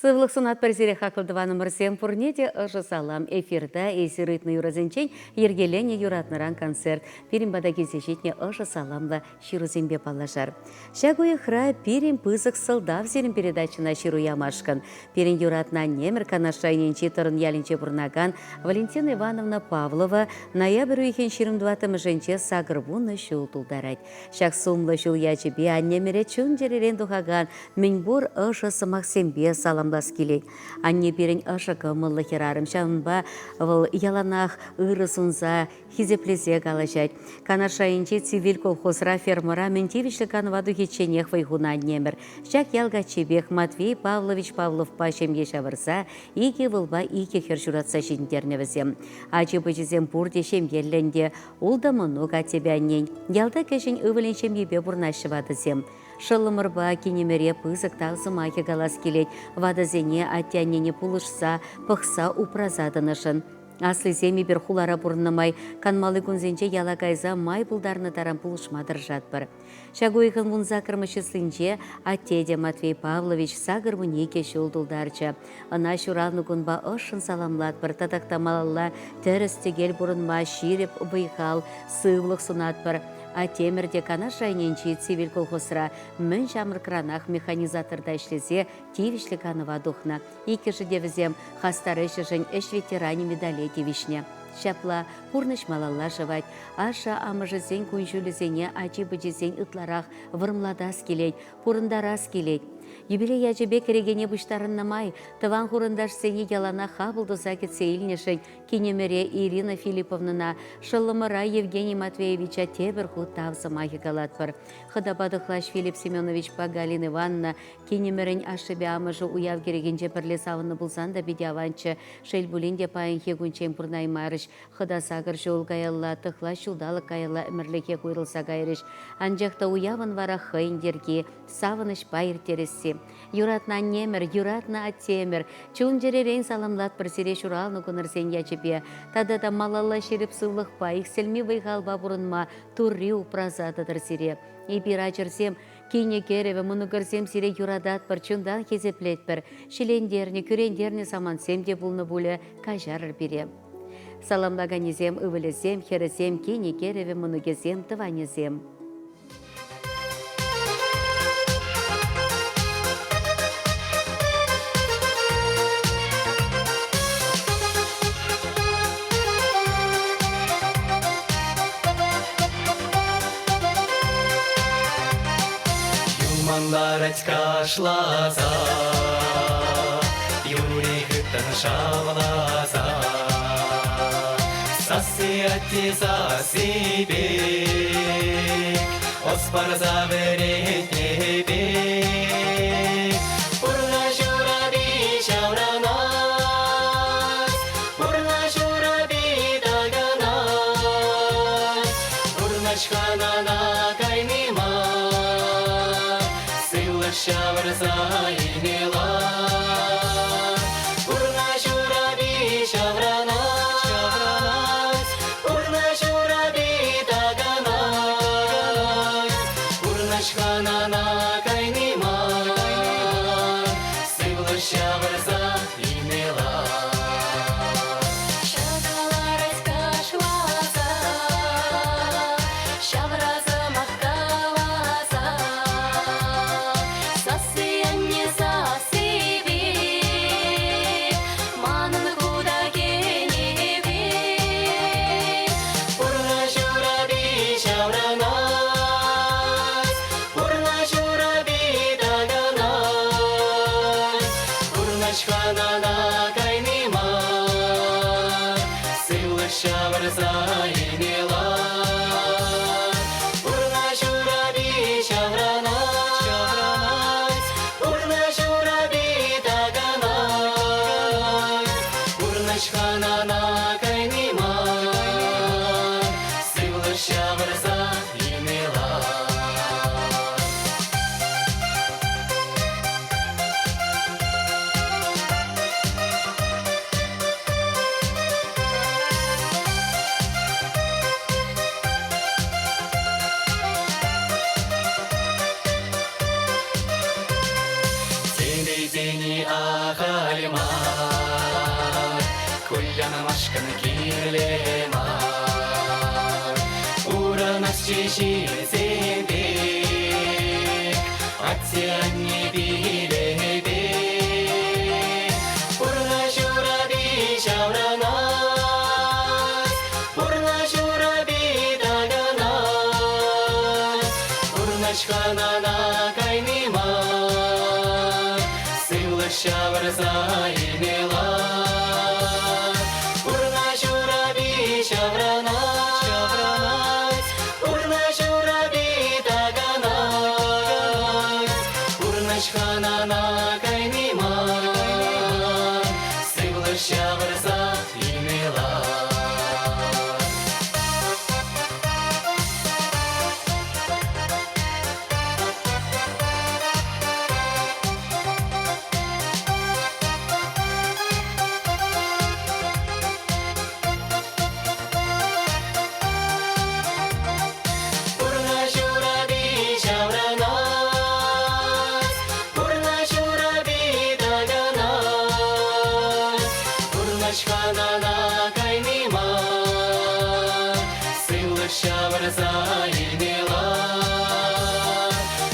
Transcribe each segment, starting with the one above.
Сывлӑх сунатпӑр сире, хаклӑ тӑванӑмӑрсем, пурне те ӑшӑ салам. Эфирта эсир ыйтнӑ юрӑсенчен йӗркеленӗ юратнӑран концерт. Пирӗн пата килсе ҫитнӗ ӑшӑ саламлӑ ҫырусемпе паллашар. Ҫак уйӑхра пирӗн пысӑк сӑлтав сирӗн передачӑна ҫыру ямашкӑн. Пирӗн юратнӑ аннемӗр Канаш районӗнчи Тӑрӑн ялӗнче пурӑнакан Валентина Ивановна Павлова ноябрь уйӑхӗн 24-мӗшӗнче 80 ҫул тултарать. Ҫак сумлӑ ҫул ячӗпе аннемӗре чун-чӗререн тухакан мӗнпур ӑшӑ сӑмахсемпе саламлас килет. Анне пирӗн ӑшӑ кӑмӑллӑ хӗрарӑм, ҫавӑнпа вӑл яланах ырӑ сунса, хисеплесе калаҫать. Канаш районӗнчи Цивиль колхозра фермӑра мӗн тивӗҫлӗ канӑва тухичченех вӑй хунӑ аннемӗр. Ҫак ял каччипех Матвей Павлович Павловпа ҫемье ҫавӑрса икӗ ывӑлпа икӗ хӗр ҫуратса ҫитӗнтернӗ вӗсем. Ачи-пӑчисем пурте ҫемьеллӗ ӗнтӗ. Ултӑ мӑнук аттепе аннен. Ялта кӗҫӗн ывӑлӗн ҫемйипе пурӑнаҫҫӗ ватӑсем. Шӑллӑмӑрпа кинемӗре пысӑк тав сӑмахӗ калас килет, ватӑсене атте-аннене пулӑшса, пӑхса, упраса тӑнӑшӑн. Аслисем эпир хулара пурӑннӑ май канмалли кунсенче яла кайса май пултарнӑ таран пулӑшма тӑрӑшатпӑр. Ҫак уйӑхӑн 18-мӗш числинче атте те Матвей Павлович 82 ҫул тултарчӗ. Ӑна ҫуралнӑ кунпа ӑшшӑн саламлатпӑр, татах та малалла тӗрӗс-тӗкел пурӑнма ҫирӗп вӑй-хал, сывлӑх сунатпӑр. Аттемӗр те Канаш районӗнчи Цивиль колхозра мӗн ҫамрӑкранах механизаторта ӗҫлесе тивӗҫлӗ канӑва тухнӑ. Иккӗшӗ те вӗсем хастар ӗҫӗшӗн ӗҫ ветеранӗ медале тивӗҫнӗ. Ҫапла пурнӑҫ малалла шӑвать. Ашшӗ-амӑшӗсен кун-ҫулӗсене ачи-пӑчисен ытларах вӑрӑмлатас килет, пурӑнтарас килет. Юбилей ячӗпе кӗрекене пуҫтарӑннӑ май тӑван-хурӑнташсене яланах хапӑл туса кӗтсе илнӗшӗн кинемӗре Ирина Филипповнӑна, шӑллӑмӑра Евгений Матвеевича тепӗр хут тав сӑмахӗ калатпӑр. Хӑтапа тӑхлач Филипп Семеновичпа Галина Ивановна Кинемӗрӗн ашшӗпе амӑшӗ уяв кӗрекинче пӗрле савӑннӑ пулсан та питӗ аванччӗ. Шел пулин те паянхи кунччен пурӑнаймарӗҫ. Хӑта сакӑр ҫул каялла, тӑхлач ҫулталӑк каялла ӗмӗрлӗхех уйрӑлса кайрӗҫ. Анчах та уявӑн вара хӑйӗн йӗрки, савӑнӑҫпа ирттересси. Юратнӑ аннемӗр, юратнӑ аттемӗр, чун-чӗререн саламлатпӑр сире ҫуралнӑ кунӑрсен ячӗпе. Тата та малалла ҫирӗп сывлӑхпа, иксӗлми вӑй-халпа пурӑнма Турри упраса тӑтӑр сире. Эпир, ачӑрсем, Кинӗ-кӗрӗвӗ, мӑнукӑрсем сире юрататпӑр, чунтан хисеплетпӗр. Ҫилентернӗ, кӳрентернӗ самантсем те пулнӑ пулӗ, каҫарӑр пире. Саламлаканӗсем ывӑлӗсем, хӗрӗсем, кинӗ-кӗрӗвӗ, мӑнукӗсем, тӑванӗсем. Юман ларать кашласа, Юри хыттӑн шавласа. Сасси атте сасси пек, Ӑс парса вӗрентнӗ пек. Пурнӑҫ урапи ҫаврӑнать, Пурнӑҫ урапи такӑнать, Пурнӑҫ хӑнана кайни мар, Сывлӑш ҫавӑрса илме лар. Пурнӑҫ урапи ҫаврӑнать, Пурнӑҫ урапи такӑнать, Пурнӑҫ хӑнана кайни мар, Сывлӑш ҫавӑрса илме лар. Ҫакаларать кашласа, ҫавра сӑмах каласа. Сасси анне сасси пек, манӑн хута кӗнӗ пек. Пурнӑҫ урапи ҫаврӑнать, пурнӑҫ урапи такӑнать. Пурнӑҫ хӑнана кайни мар, сывлӑш ҫавӑрса илме лар. Пурнӑҫ урапи ҫаврӑнать, пурнӑҫ урапи такӑнать. Пурнӑҫ хӑнана кайни мар, сывлӑш ҫавӑрса илме лар. тени ахаль мар, Кулянмашкӑн кирлӗ мар. Пурӑнасчӗ ҫынсем пек, Атте-анне пилӗпе. Пурнӑҫ урапи ҫаврӑнать, Пурнӑҫ урапи такӑнать. Пурнӑҫ хӑнана кайни мар, Сывлӑш ҫавӑрса илме лар. Пурнӑҫ урапи ҫаврӑнать, ҫаврӑнать, Пурнӑҫ урапи такӑнать. Пурнӑҫ хӑнана кайни мар, Сывлӑш ҫавӑрса илме лар. Пурнӑҫ урапи ҫаврӑнать, Пурнӑҫ урапи такӑнать. Пурнӑҫ хӑнана кайни мар, Сывлӑш ҫавӑрса илме лар.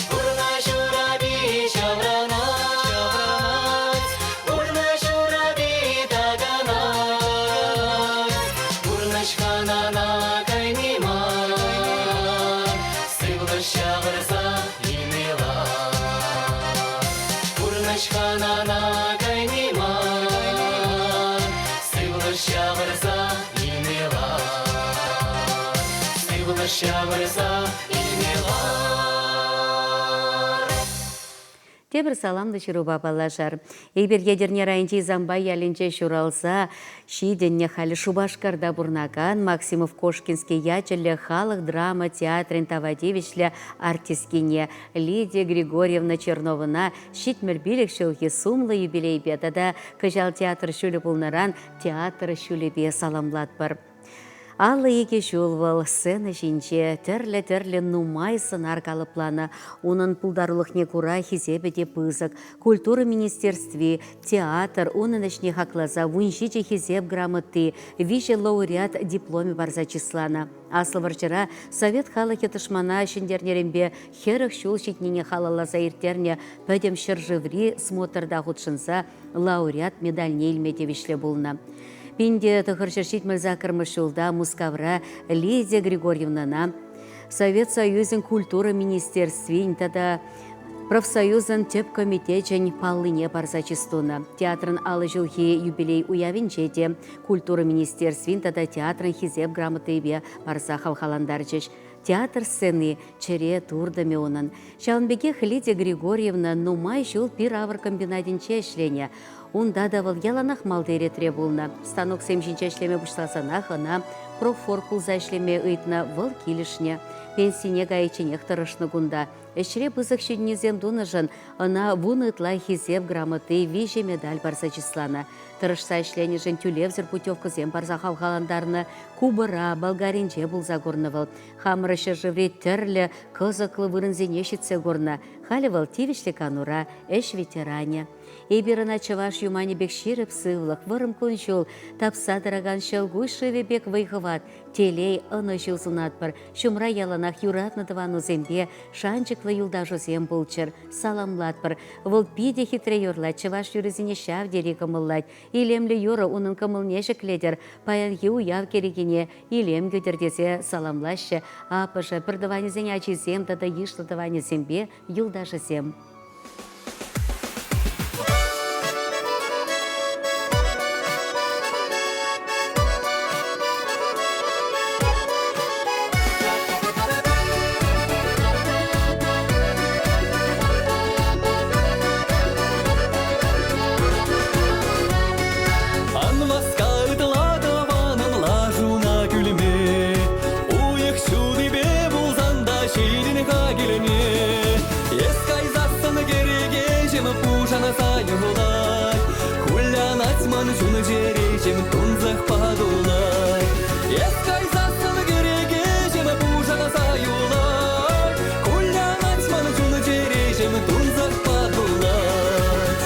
Пурнӑҫ урапи ҫаврӑнать, ҫаврӑнать, Пурнӑҫ урапи такӑнать. Пурнӑҫ хӑнана кайни мар, Сывлӑш ҫавӑрса илме лар. Пурнӑҫ хӑнана кайни мар, Сывлӑш ҫавӑрса илме лар. Сывлӑш ҫавӑрса илме лар. Тепӗр саламлӑ ҫырупа паллашар. Эпир Етӗрне районӗнчи Замбай ялӗнче ҫуралса ҫитӗннӗ, халӗ Шупашкарта пурӑнакан Максимов-Кошкинский ячӗллӗ халӑх драма театрӗн тава тивӗҫлӗ артисткине Лидия Григорьевна Черновӑна 75 ҫулхи сумлӑ юбилейпе тата кӑҫал театр ҫулӗ пулнӑран театр ҫулӗпе саламлатпӑр. 52 ҫул вӑл сцена ҫинче тӗрлӗ-тӗрлӗ нумай сӑнар калӑпланӑ. Унӑн пултарулӑхне кура хисепӗ те пысӑк. Культура министерстви, театр унӑн ӗҫне хакласа 17 хисеп грамоти, виҫӗ лауреат дипломӗ парса чысланӑ. Аслӑ вӑрҫӑра совет халӑхӗ тӑшмана ҫӗнтернӗренпе 40 ҫул ҫитнине халалласа ирттернӗ пӗтӗм ҫӗршыври смотрта хутшӑнса лауреат медальне илме тивӗҫлӗ пулнӑ. 1978 ҫулта Мускавра Лидия Григорьевнӑна Совет Союзӗн культура министерствин тата профсоюзӑн тӗп комитечӗн паллине парса чыс тунӑ. Театрӑн 50 ҫулхи юбилей уявӗнче те культура министерствин тата театрӑн хисеп грамотипе парса хавхалантарчӗҫ. Театр сцени чӗре туртӑмӗ унӑн. Ҫавӑн пекех Лидия Григорьевна нумай ҫул пир-авӑр комбинатӗнче ӗҫленӗ. Унта та вӑл яланах малти ретре пулнӑ. Станоксем ҫинче ӗҫлеме пуҫласанах ӑна профорг пулса ӗҫлеме ыйтнӑ, вӑл килӗшнӗ. Пенсине кайичченех тӑрӑшнӑ кунта. Ӗҫре пысӑк ҫитӗнӳсем тунӑшӑн ӑна вун ытла Хисеп грамоти, виҫӗ медаль парса чысланӑ. Тӑрӑшса ӗҫленӗшӗн тӳлевсӗр путевкӑсем парса хавхалантарнӑ. Кубӑра, Болгаринче пулса курнӑ вӑл. Хамӑр ҫӗршыври тӗрлӗ кӑсӑклӑ вырӑнсене ҫитсе курнӑ. Халӗ вӑл тивӗҫлӗ канура, ӗҫ ветеранӗ. Эпир ӑна чӑваш юманӗ пек ҫирӗп сывлӑх, вӑрӑм кун-ҫул, тапса тӑракан ҫӑлкуҫ шывӗ пек вӑй-хӑват, телей, ӑнӑҫу сунатпӑр. Ҫумра яланах юратнӑ тӑванусемпе шанчӑклӑ юлташусем пулччӑр, саламлатпӑр. Вӑл питӗ хитре юрлать, чӑваш юррисене ҫав тери кӑмӑллать. Илемлӗ юрӑ унӑн кӑмӑлне ҫӗклетӗр, паянхи уяв кӗрекине илем кӳтӗр тесе саламлаҫҫӗ аппӑшӗ, пӗртӑванӗсен ачисем тата йышлӑ тӑванӗсемпе юлташӗсем. Ан васка ытла тӑванӑн лашуна кӳлме. Уйӑх ҫутипе пулсан та ҫитӗн-ха килме. Эс кайсассӑн кӗрекеҫӗм пушанса юлать. Кулянать ман чун-чӗреҫӗм тунсӑхпа тулать. Эс кайсассӑн кӗрекеҫӗм пушанса юлать. Кулянать ман чун-чӗреҫӗм тунсӑхпа тулать.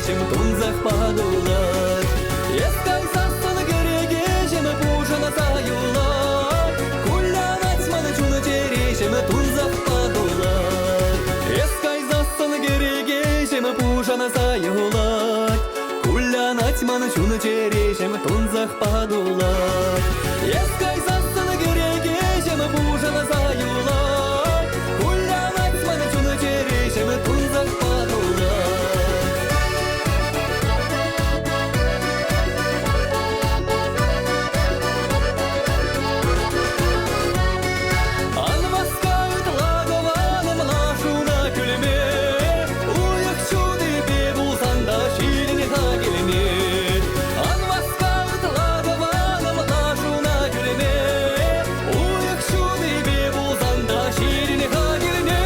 чӗреҫӗм тунсӑхпа тулать. Эс кайсассӑн кӗрекеҫӗм пушанса юлать. Кулянать ман чун-чӗреҫӗм тунсӑхпа тулать. Эс кайсассӑн кӗрекеҫӗм пушанса юлать. Кулянать ман чун-чӗреҫӗм тунсӑхпа тулать. Эс кайсассӑн кӗрекеҫӗм пушанса юлать. Кулянать ман чун-чӗреҫӗм тунсӑхпа тулать. Ан васка ытла тӑванӑм лашуна кӳлме, Уйӑх ҫутипе пулсан та ҫитӗн-ха килме. Ан васка ытла тӑванӑм лашуна кӳлме, Уйӑх ҫутипе пулсан та ҫитӗн-ха килме.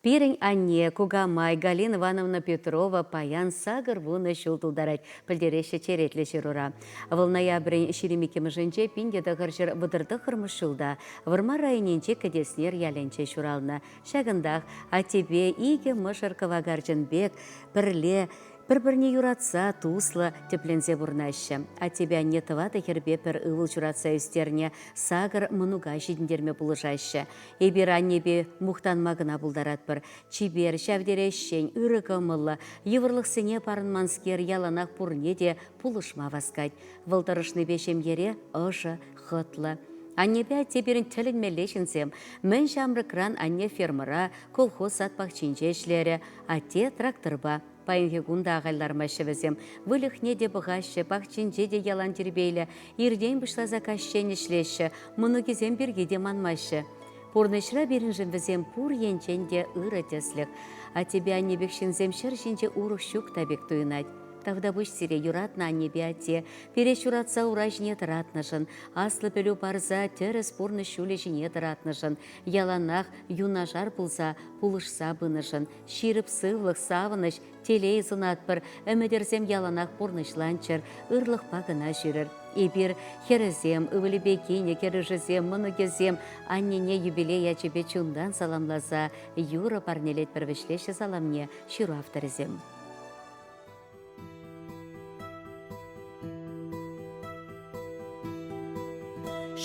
Пирӗн анне, кукамай Галина Ивановна Петрова паян 80 ҫул тултарать, пӗлтереҫҫӗ черетлӗ ҫырура. Вӑл ноябрӗн 22-мӗшӗнче 1939 ҫулта Вӑрмар районӗнчи Кӗтеснер ялӗнче ҫуралнӑ. Ҫакӑнтах аттепе икӗ мӑшӑр кӑвакарчӑн пек пӗрле пӗр-пӗрне юратса, туслӑ тӗпленсе пурӑнаҫҫӗ. Аттепе анне тӑватӑ хӗрпе пӗр ывӑл ҫуратса ӳстернӗ, сакӑр мӑнука ҫитӗнтерме пулӑшаҫҫӗ. Эпир аннепе мухтанма кӑна пултаратпӑр. Чипер, ҫав тери ӗҫчен, ырӑ кӑмӑллӑ, йывӑрлӑхсене парӑнманскер яланах пурне те пулӑшма васкать. Вӑл тӑрӑшнипе ҫемьере ӑшӑ, хӑтлӑ. Аннепе атте пирӗн тӗлӗнмелле ҫынсем. Мӗн ҫамрӑкран анне фермӑра, колхоз сад пахчинче ӗҫлерӗ, атте тракторпа. Паянхи кун та ахаль лармаҫҫӗ вӗсем. Выльӑхне те пӑхаҫҫӗ, пахчинче те ялан тирпейлӗ. Иртен пуҫласа каҫчен ӗҫлеҫҫӗ, мӑнукӗсем пирки те манмаҫҫӗ. Пурнӑҫра пирӗншӗн вӗсем пур енчен те ырӑ тӗслӗх. Аттепе анне пек ҫынсем ҫӗр ҫинче урӑх ҫук та пек туйӑнать. Тавтапуҫ сире, юратнӑ аннепе атте, пире ҫуратса ура ҫине тӑратнӑшӑн, аслӑ пӗлӳ парса тӗрӗс пурнӑҫ ҫулӗ ҫине тӑратнӑшӑн, яланах юнашар пулса пулӑшса пынӑшӑн, ҫирӗп сывлӑх, савӑнӑҫ, телей сунатпӑр, ӗмӗтӗрсем яланах пурнӑҫланччӑр, ырлӑхпа кӑна ҫӳрӗр. Эпир, хӗрӗсем, ывӑлӗпе кинӗ, кӗрӳшӗсем, мӑнукӗсем, аннене юбилей ячӗпе чунтан саламласа юрӑ парнелетпӗр вӗҫлеҫҫӗ саламне ҫыру авторӗсем.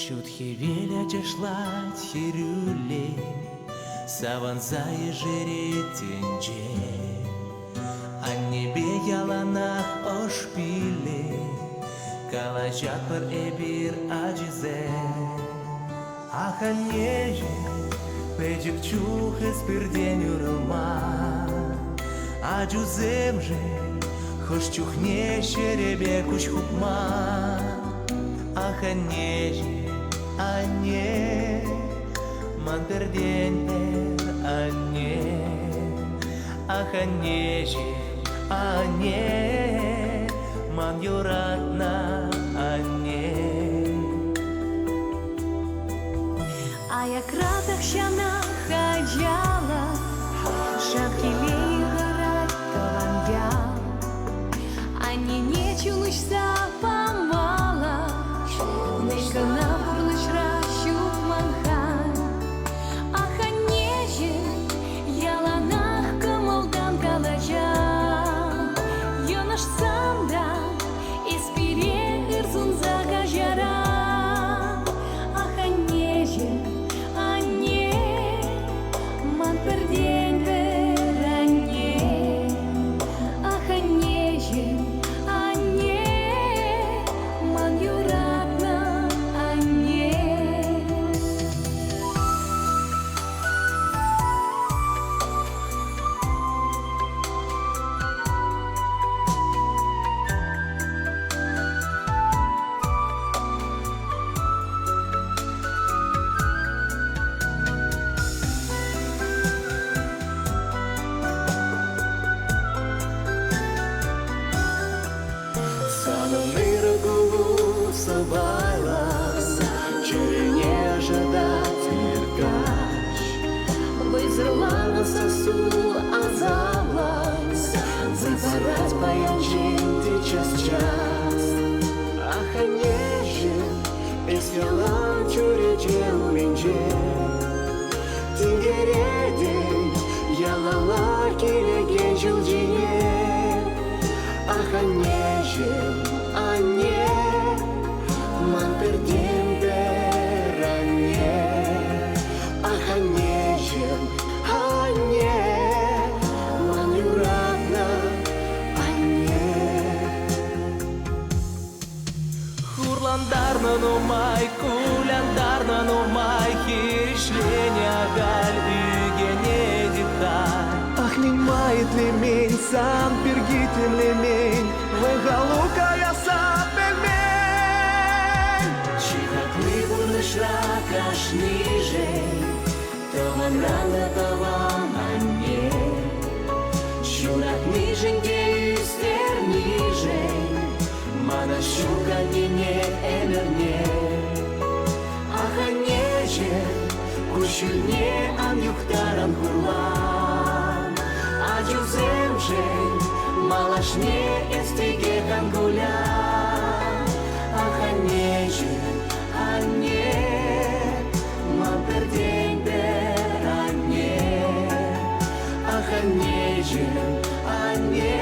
Ҫут хӗвел ачашлать хӗрӳлле, Савӑнса ешерет тӗнче. Аннепе яланах ӑш пилле, Калаҫатпӑр эпир ачисем. Ах, аннеҫӗм, пӗчӗк чух эс пиртен уйрӑлман. Ачусемшӗн хӑш чухне ҫӗрӗпе куҫ хупман. Ах, аннеҫӗм, анне, ман пӗртен-пӗр анне. Ах, аннеҫӗм, анне, ман юратнӑ анне. Аякра тахҫанах ачалӑх Шав телей хӑрать тӑван ял. Аннене чун уҫса памалла, Мӗн кӑна пурнӑҫра ҫук ман халь. Ах, аннеҫӗм, яланах кӑмӑлтан калаҫать. Йӑнӑшсан та эс пире ыр сунса каҫаран. Ах, аннеҫӗм, анне, ман пӗртен-пӗр анне. килекен ҫул ҫине. Ах, аннеҫӗм, анне, ман пӗртен-пӗр анне. Ах, аннеҫӗм, анне, ман юратнӑ анне. Хурлантарнӑ нумай, кулянтарнӑ нумай, хирӗҫленӗ ахаль ӳкӗнетӗп-ха. Ах, мӗн-ма итлемен, сан пирки тимлемен, вӑй-халу каясса пӗлмен. Чи хакли пурнӑҫра кашнишӗн тӑванран та тӑван анне. Ҫуратнишӗн те ӳстернишӗн Мана ҫук аннене ӗмӗрне. Ах, аннеҫӗм, куҫҫульне ан юхтаран хурлан. Ачусемшӗн малашне эс текех ан кулян. Ах, аннеҫӗм, анне, ман пӗртен-пӗр анне. Ах, аннеҫӗм, анне,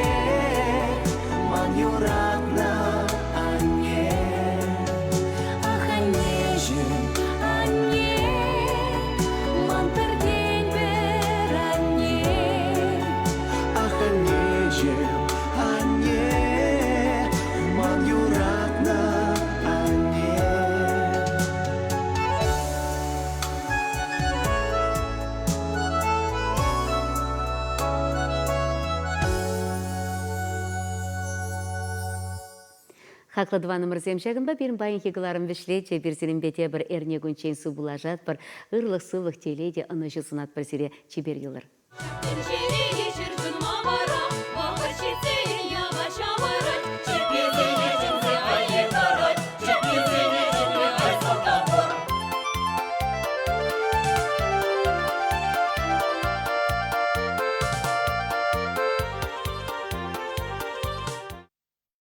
ман юратнӑ анне. Ах, аннеҫӗм, анне, ман пӗртен-пӗр анне. Ах, аннеҫӗм, анне, ман юратнӑ анне. Хаклӑ тӑванӑмӑрсем, ҫакӑнпа пирӗн паянхи кӑларӑм вӗҫлет. Эпир сирӗнпе тепӗр эрне кунччен сывпуллашатпӑр. Ырлӑх-сывлӑх, телей те ӑнӑҫу сунатпӑр сире. Чипер юлӑр. Тӗнчере.